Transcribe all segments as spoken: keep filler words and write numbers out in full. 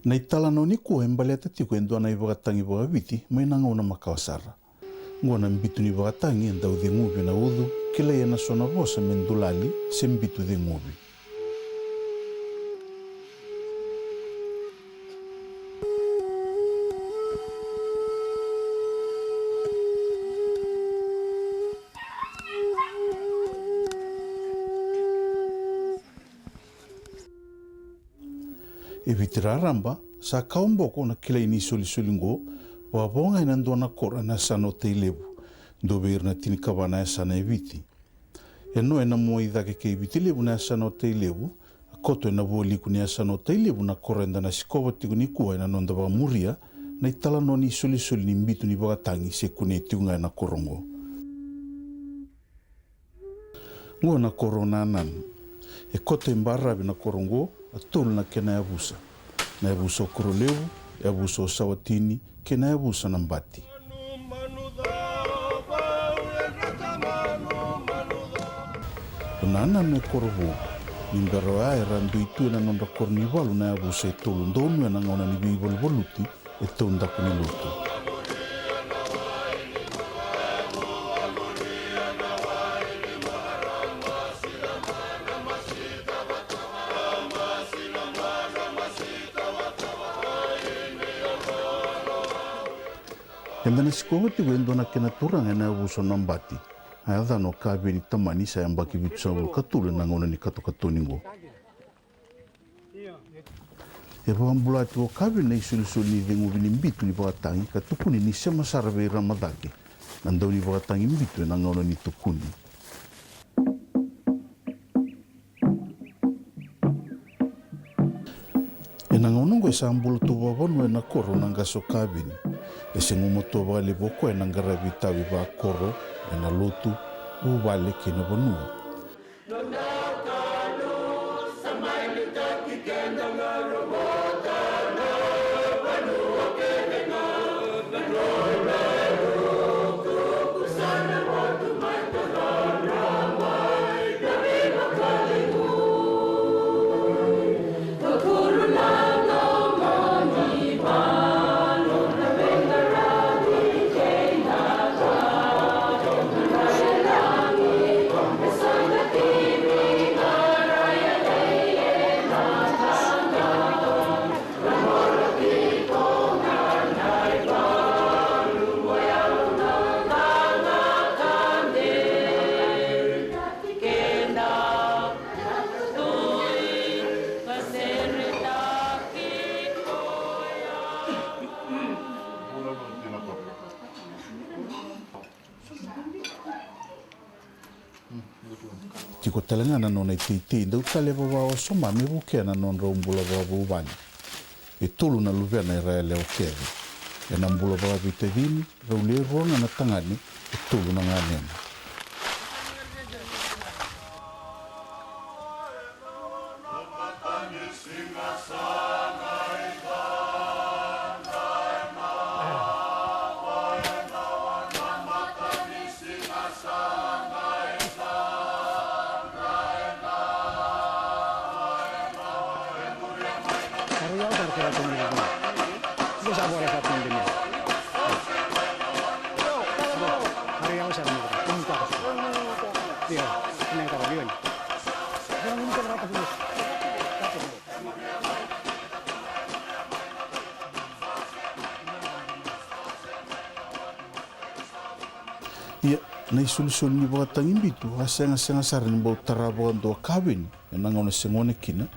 Na italanoa nikua e baleta tiko e dua na ivakatagi vakaviti mai na gauna makawa sara. Oqo na bitu ni vakatagi e dau ceguvi ena ucu, kilai ena so na vosa me dulali se bitu ceguvi. E Viti raraba, sa kawa boko na kilai ni isolisoli oqo, vakavo ga ena dua na koro ena yasana o Tailevu, dua vei ira na tinikava na yasana e Viti. E no ena mua i cake kei Viti Levu na yasana o Tailevu, a koto ena vualiku ni yasana o Tailevu na koro eda na sikova tiko nikua ena noda vakamuria na italanoa ni isolisoli ni bitu ni vakatagi se kunei tiko ga ena koro oqo. Oqo na koro o Nananu. E koto e baravi na koro oqo, a tolu na kena yavusa. Na yavusa o Korolevu, yavusa o Sawatini, kei na yavusa na Bati. O Nananu e koro vou, ni bera oya era a dui tu ena nodra koro ni valu na yavusa e tolu donu ena gauna ni veivaluvaluti e taudaku ni lotu. Eda na sikova tiko e dua na kena turaga ena yavusa o Nabati. A yacana o Kaveni Tamani, sa yabaki vitusagavulu ka tolu ena gauna ni katokatoni oqo. E vakabula tiko o Kaveni na isolisoli ni ceguvi ni bitu ni vakatagi ka tukuni ni sema sara vei ira na macake na dau ni vakatagi bitu ena gauna ni tukuni. Ena gauna oqo e sa bula tu vakavanua ena koro na qase o Kaveni. E se gumatua vakalevu o koya ena qaravi itavi vakoro, ena lotu, vuvale kei na vanua. Tiko tale ga na nona iteitei dau taleva vakawasoma me vukea na nodrau bula vakavuvale. E tolu na luvena era yalewa kece. Ena bula vakaveitacini, rau le rua ga na tagane, e tolu na ganena. Ia, na isolisoli ni vakatagi bitu a sega sega sara ni bau tara vakadua o Kaveni ena gauna se gone kina,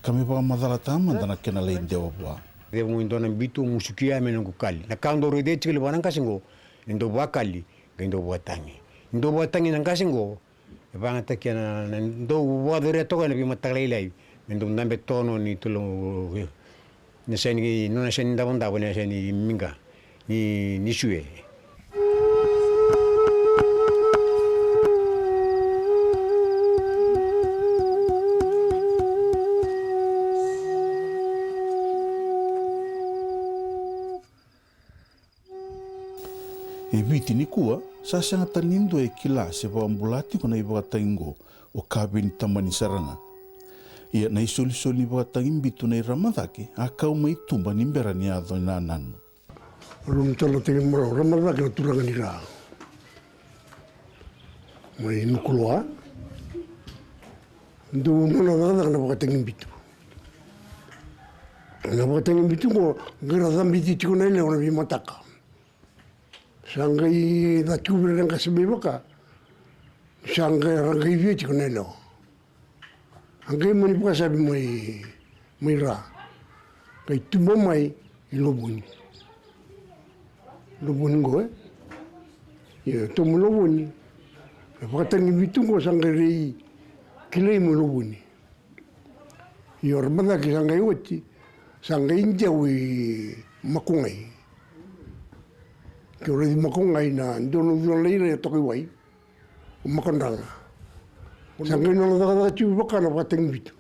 ka me vakamacalataka mada na kena lai dewa vua. Cegu e dua na bitu, musukia me noqu kali. Na ka au dau raica tiko e vaka na qase oqo, e dau vakali, qai dau vakatagi. E dau vakatagi na qase oqo, e vakayagataki ena, na dau vakacoria toka ena veimataka lailai me dau dabe tono ni tolo, na sega ni, nona sega ni davodavo, na sega ni miqa ni, ni sue. E Viti nikua, sa sega tale ni dua e kila se vakabula tiko na ivakatagi oqo, o Kaveni Tamani sara ga. Ia na isolisoli ni vakatagi bitu na i Ramacake a kau mai tuba ni bera ni yaco i Nananu. Rau na tala tagi marau, Ramacake na turaga ni ra. Mai Nukuloa. Dou nona cakacaka na vakatagi bitu. Na vakatagi bitu qo, qai ra cabiti tiko na yalewa na veimataka. Sa qai caki uvira na qase mai vaka. Sa qai ra qai via tiko na yalewa. A qai mani vakasavi mai, mai ra. Qai tuba mai i Lovoni. Lovoni qo, e? Ia, tomo i Lovoni. E vakatagi bitu qo sa qai rei kilai mai Lovoni. Ia, o Ramacake sa qai oti, sa qai dewa i Makogai. Ke o raici Makogai na dua na ucuna lairai e toka i wai. O Makadraga. Sa qai nona cakacaka tiko vaka na vakatagi bitu.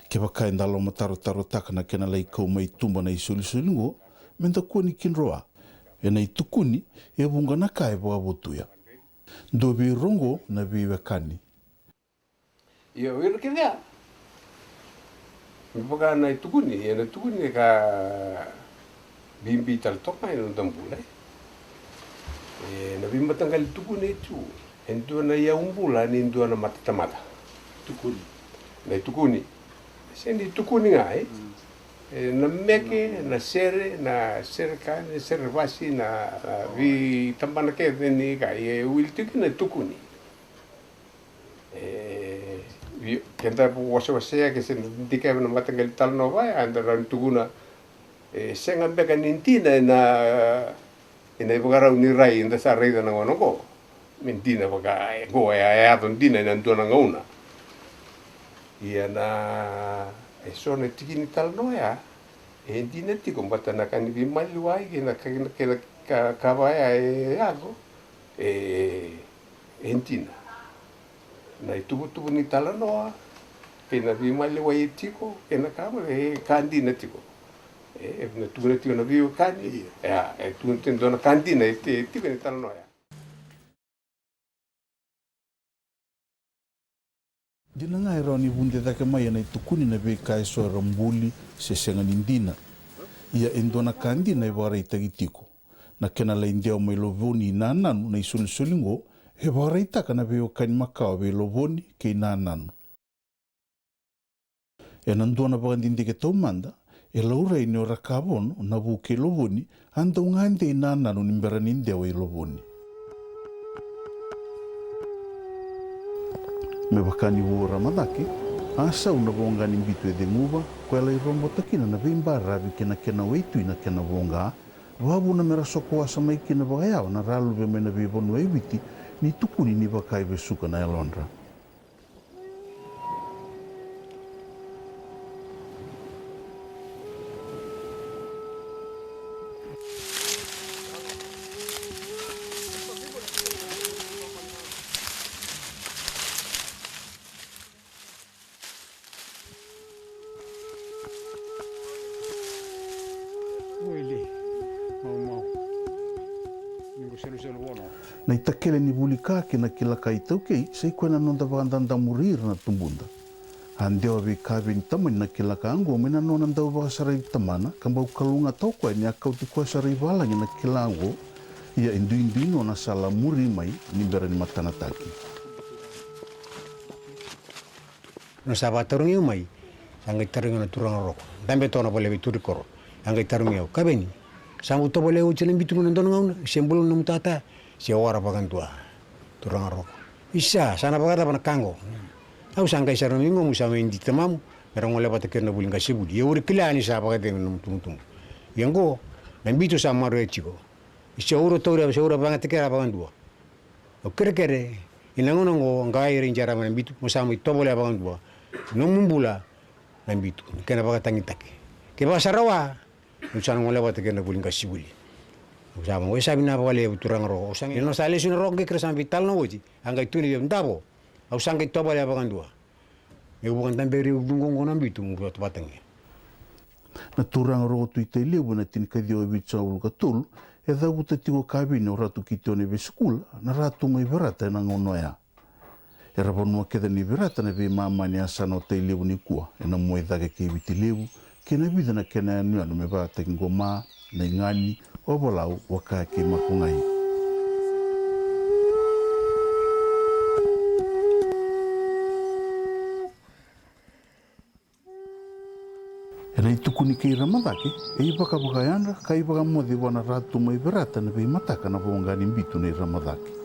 Kevaka eda lomatarotarotaka na kena lai kau mai tuba na isolisoli qo, meda kua ni kidroa. Ena itukuni, e vuqa na ka e vakavotuya. Dua vei ira qo na veiwekani. Io, o ira kece ya. Me vaka na itukuni, ena tukuni e ka bibi tale toka ena noda bula, e. E, na veimataqali tukuni e tu. E dua na iyau bula ni dua na matatamata. Tukuni. Na itukuni. Se ni tukuni ga, e. Mm. E, na meke, na sere, na sere kane, sere vasi, na, na veitabana kece ni ka. E wili tiko kina na tukuni. E, vi-, keda wasewasea ke se dikeva na mataqali talanoa vaya, eda rawa ni tukuna, e, sega beka ni dina ena, ena ivakarau ni rai eda sa raica na gauna oqo. Me dina vaka, e, oqo, e, e yaco dina ena dua na gauna. Ia na, e so na tiki ni talanoa ya, e dina tiko, bata na ka ni veimaliwai, kei na ka, kei na ka, ka vaya, e yaco, e, e dina. Na ituvatuva ni talanoa, kei na veimaliwai e tiko, kei na ka, e ka dina tiko. E, e na tukuna tiko na veiwekani, ia, e tukuna tiko na ka dina e ti-, e tiko ni talanoa ya. Dina ga e rawa ni vude cake mai ena itukuni na veika e so era buli se sega ni dina. Ia e dua na ka dina e vakaraitaki tiko. Na kena lai dewa mai Lovoni i Nananu na isolisoli qo, e vakaraitaka na veiwekani makawa vei Lovoni kei Nananu. Ena dua na vakadidike taumada, e laurai ni o Rakavono, Navu kei Lovoni, a dau gade i Nananu ni bera ni dewa i Lovoni. Me vaka ni vo o Ramacake, a sau na voqa ni bitu e ceguva, koya lai robota kina na veibaravi kei na kena waitui na kena voqa, vakavuna me ra soko wasa mai kina vakayawa na raluve mai na veivanua e Viti ni tukuni ni vaka e vesuka na yalodra. Na itakele ni vuli ka kei na kila ka iTaukei, sa i koya na noda vakadadamuri ira na tubuda. A dewa vei Kaveni Tamani na kila ka oqo mai na nona dau vakasaraivi tamana, ka bau kalougata o koya ni a kauti koya sara i valagi na kila oqo. Ia e duidui nona sala muri mai ni bera ni matanataki. Nona sa vakatarogi au mai, sa qai tarogi au na turaga Roko. Dabe toka na vale vei Turikoro. A qai tarogi au, Kaveni, sa bau tovolea oti na bitu mai na dua na gauna, se bula na nomu tata, se wara vakadua. Turaga Roko. Isa, sa na vakacava na ka oqo? Au sa qai sara na nomu igomu, sa mai diti tamamu, me ra gole vata kei ira na vuli qasenivuli. Ia au kila ni sa vakacegu na nomu tubutubu. Ia oqo, na bitu sa maroroya tiko. Isa, au ra tauri, au ra vakayagataki ira vakadua. Au kerekere, ena gauna oqo, qai rai jara mai na bitu, mo sa mai tovolea vakadua. Nomu bula, na bitu, kena vakatagitaki. Kevaka sa rawa, au sa na gole vata kei ira na vuli qasenivuli. Au sa mai, au sa vinaka vakalevu turaga Roko. Au sa qai, ena sa lesu na Roko qai kere sa veitalanoa oti, a qai tukuna vei au, Davo, au sa qai tovolea vakadua. Meu vakadaberi au cuqu oqo na bitu, meu vata, vatagi. Na turaga Roko Tui Tailevu ena tinikaciwa vitusagavulu ka tolu, e cavuta tiko o Kaveni o Ratu Kitione Vesikula, na Ratu mai Verata ena gauna oya. Era vanua kece ni Verata na veimama ni yasana o Tailevu nikua, ena Muaicake kei Viti Levu, kei na vica na kena yanuyanu me vakataki Qoma, Naigani, Ovalau, Vakaya kei Makogai. Ena itukuni kei Ramacake, e ivakavakayadra ka ivakamoce vua na Ratu mai Verata na veimataka na voqa ni bitu nei Ramacake.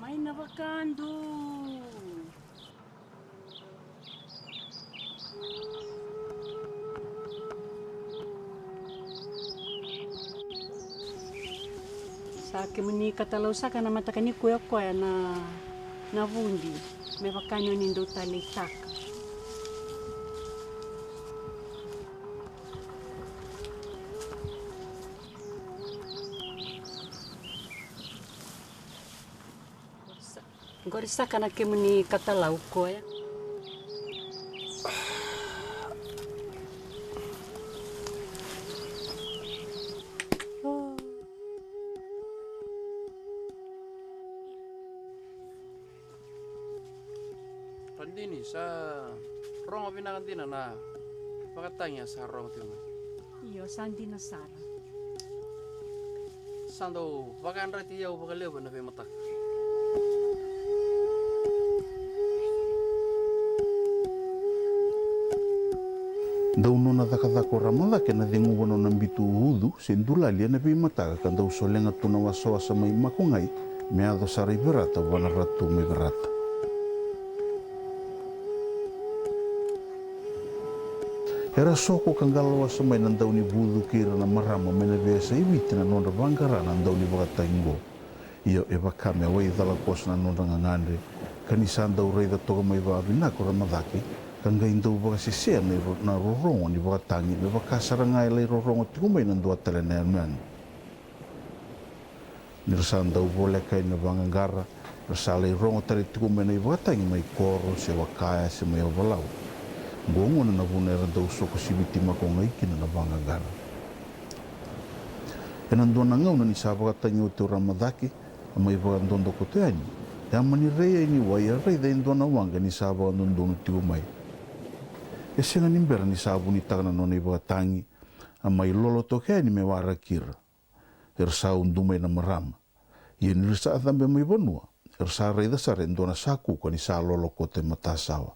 Mai na vakadu. Sa kemuni katalau saka na mataka nikua o koya na, na vudi, me vaka ni o ni dau taleitaka. Qori saka na kemuni katalau koya. Radini, sa rogo vinaka dina na vakatagi a sa rogo tiko mai. Io, sa dina sara. Sa dau vakayadrati au vakalevu ena veimataka. Dau nona cakacaka o Ramacake na ceguva nona bitu ucu se dulali ena veimataka ka dau solega tu na wasawasa mai Makogai me yaco sara i Verata vua na Ratu mai Verata. Era soko ka qalawasa mai na daunivucu kei ira na marama mai na veiyasai Viti na nodra vaqara na daunivakatagi oqo. Io, e vaka me waicala koso na nodra gagadre, ka ni sa dau raica toka mai vakavinaka o Ramacake, ka qai dau vakasesea na iro-, na rorogo ni vakatagi me vaka sara ga e lai rorogo tiko mai na dua tale na yanuyanu. Ni ra sa dau voleka yani na vaqaqara, era sa lai rogo tale tiko mai na ivakatagi mai Koro se Vakaya se mai Ovalau. Oqo gona na vuna era dau soko siviti Makogai kina na vaqaqara. Ena dua na gauna ni sa vakatagi oti o Ramacake, a mai vakadodokoto yani, e a mani rai yani wai a raica e dua na waqa ni sa vakadodonu tiko mai. E sega ni bera ni sa vunitaka na nona ivakatagi, a mai lolo toka yani me waraki ira. Era sa udu mai na marama. Ia ni ra sa cabe mai vanua, era sa raica sara e dua na sa kuka ni sa lolo koto e matasawa.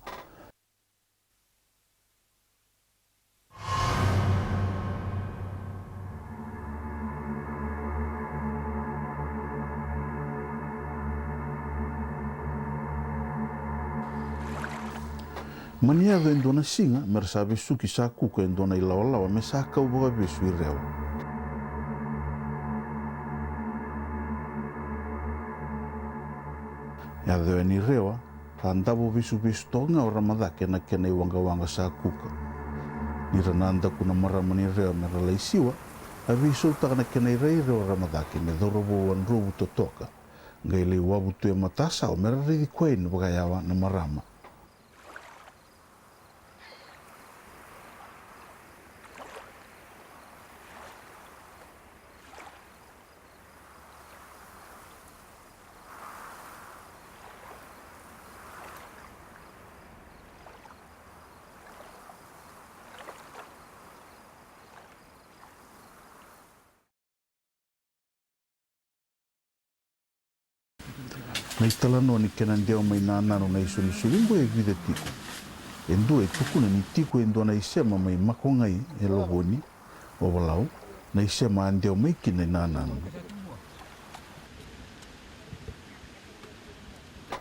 Mani yaco e dua na siga me ra sa vesuki sa kuka e dua na ilawalawa me sa kau vakavesu i Rewa. Yaco yani i Rewa, sa davo vesuvesu toka ga o Ramacake ena kena iwaqawaqa sa kuka. Ni ra nadaku na marama ni Rewa me ra lai siwa, a veisautaka na kena irairai o Ramacake me cauravou a drovu totoka. Qai lai wavu tu e matasawa me ra raici koya yani vakayawa na marama. Na italanoa ni kena dewa mai Nananu na isolisoli oqo e vica tiko. E dua e tukuna ni tiko e dua na isema mai Makogai e Lovoni, Ovalau, na isema a dewa mai kina i Nananu.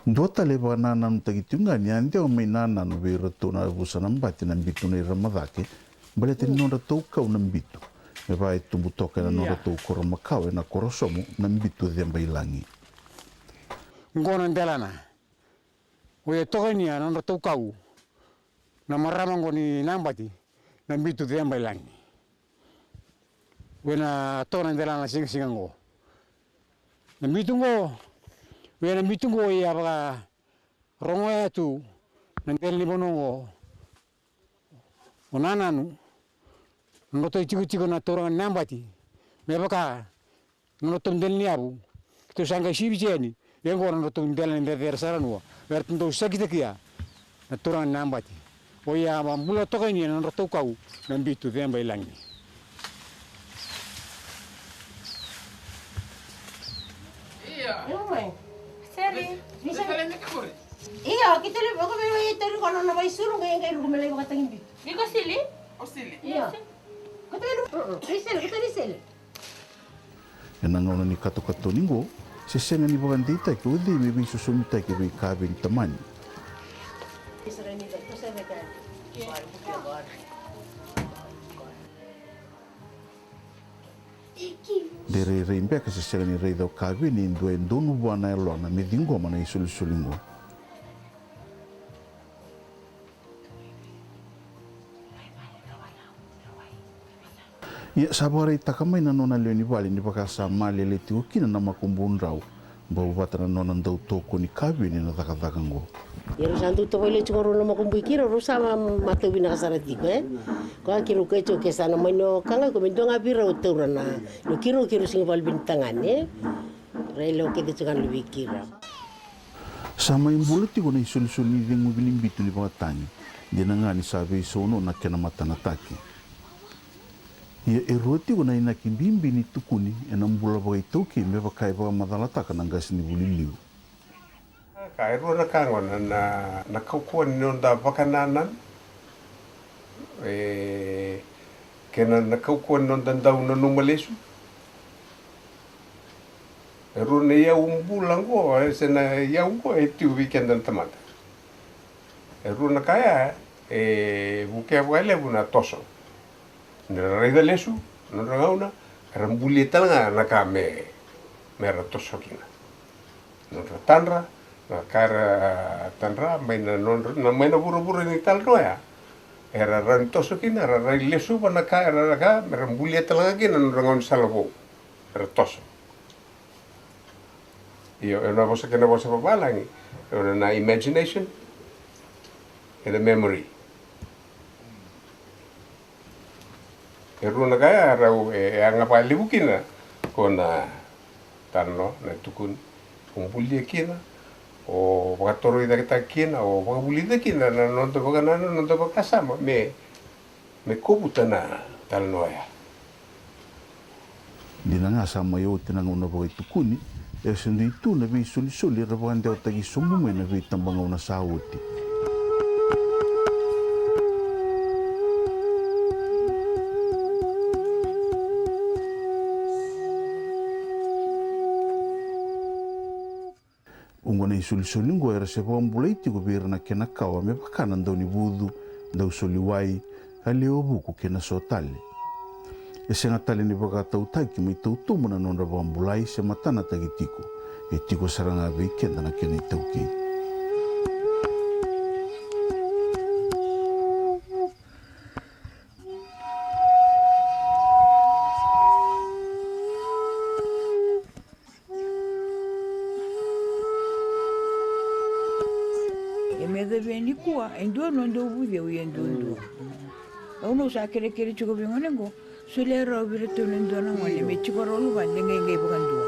Dua tale e vakanananutaki tiko ga ni a dewa mai Nananu vei iratou na yavusa Nabati na bitu nei Ramacake, baleta ni nodratou kau na bitu. Me vaka e tubu toka ena nodratou koro makawa ena Korosomu na bitu Cebailagi. Qo na delana. O ya e tokania na nodratou kau na marama qo ni Nabati na bitu Cebailagi. O ya na toka na delana sigasiga qo. Na bitu qo, o ya na bitu qo e a vakarogoya tu na dela ni vanua qo. O Nananu, na nodratou itikotiko na turaga ni Nabati, me vaka na nodratou dela ni yavu, keitou sa qai siviti yani, ia oqo na nodratou dela ni cecere sara nua, eratou dau sakitakia na turaga ni Nabati. O ya a bula tokania na nodratou kau na bitu Cebailagi. Io, mai. Seli. Ni sa- Io, keitou lai vaka mai, oi, tori kono na vaisuru, qai, qai ruku me lai vakatagi bitu. Ni ko Sili? O Sili. Io. Keitou lai, mm, mm. Ni Seli, keitou ni Seli. Ena gauna ni katokatoni qo, se sega ni vakadeitaki o cei me veisosomitaki vei Kaveni tamani. De rairai beka se sega ni raica o Kaveni e dua e donu vua na yalona me ciqoma na isolisoli qo. Ia sa vakaraitaka mai na nona lewe ni vale ni vaka sa malele tiko kina na makubui drau, bau vata na nona dau tokoni Kaveni ena cakacaka qo. Ia rau sa dau tavale tiko rau na makubui kina, rau sa ma-, matau vinaka sara tiko, e. Koya keirau kaya tiko ke sa na mai no ka ga iko me dua ga vei rau taura na, no keirau, keirau sega ni vale vei ni tagane, e. Rai lewa kece tiko ga na luvei keirau. Sa mai bula tiko na isolisoli ni ceguvi ni bitu ni vakatagi, dina ga ni sa veisau no na kena matanataki. Ia e rua tiko na inaki bibi ni tukuni ena bula vakaitaukei me vaka e vakamacalataka na qasenivuli liu. Ka e rua na ka qo na, na, na kaukauwa ni noda vakanananu, e, kei na, na kaukauwa ni noda dau nanuma lesu. E rua na iyau bula qo, e, se na iyau qo e tiko vei keda na tamata. E rua na ka ya e vukea vakalevu na toso. Ni ra raica lesu na nodra gauna, era bulia tale ga na ka me, me ra toso kina. Nodra tadra, na ka era tadra mai na nodra, na mai na vuravura ni talanoa ya. Era rawa ni toso kina, era rai lesuva na ka era, na ka me ra bulia tale ga kina na nodra gaunisala vou. Era toso. Io, ena vosa, kena vosa vavalagi, ena na imagination, ena memory. E rua na ka ya rau, e, e yaga vakalevu kina, ko na talanoa, na tukuni, o bulia kina, o vakatorocaketaka kina, o vakavulica kina na noda vakanananu, na noda vakasama, me, me kovuta na talanoa ya. Dina ga sa mai oti na gauna vakaitukuni, e se dui tu na veisolisoli era vakadewataki sobu mai na veitabagauna sa oti. Oqo na isolisoli oqo era se vakabulai tiko vei ira na kena kawa me vaka na daunivucu, dausoliwai, ka lewe vuku kei na so tale. E sega tale ni vakatautaki mai tautuba na nodra vakabulai se matanataki tiko. E tiko sara ga vei keda na kena itaukei. E me cavia nikua e dua na dau vuceu ia duadua. Au na sa kerekere tiko vei gone qo, solia rawa vei iratou na dua na gone me tiko rau luvade qai qai vakadua.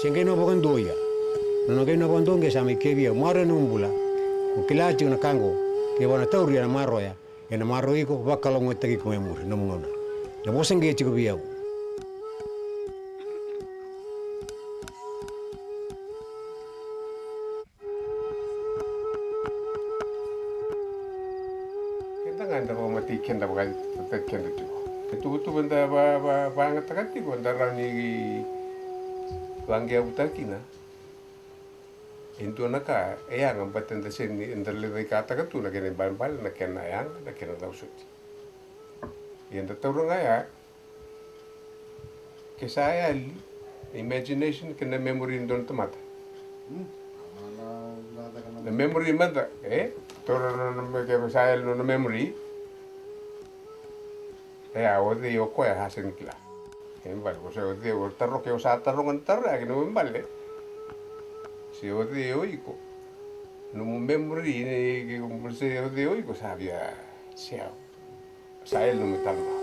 Se qai na vakadua ia. Na nona qai na vakadua qai sa mai kevi au, maroroya na nomu bula. Mo kila tiko na ka qo, kevaka na tauri ena maroroya, ena maroroi iko, vakalougatataki iko mai muri, nomu gauna. Na vosa qai tiko vei au. Keda ga eda vakamatei keda, vakatataki keda tiko. Tuvatuva da va- va- vayagataka tiko, da rawa ni vaqeavutaka kina e dua na ka e yaga, baleta da sega ni, da lecaikataka tu na kena ibalebale, na kena yaga, na kena cau soti. Ia da taura ga ya, ke sa yali na imagination kei na memory ni dua na tamata. Na memory mada, e? Taura na, na, ke sa yali na nona memory. E, a, o cei o koya, sa sega ni kila. E, baleta ko sa o cei o taro, ke o sa taroga na taro ya, kena ibalebale, se o cei o iko. Nomu memory ni, ke, se o cei o iko, sa via sega. Sa yali nomu italanoa.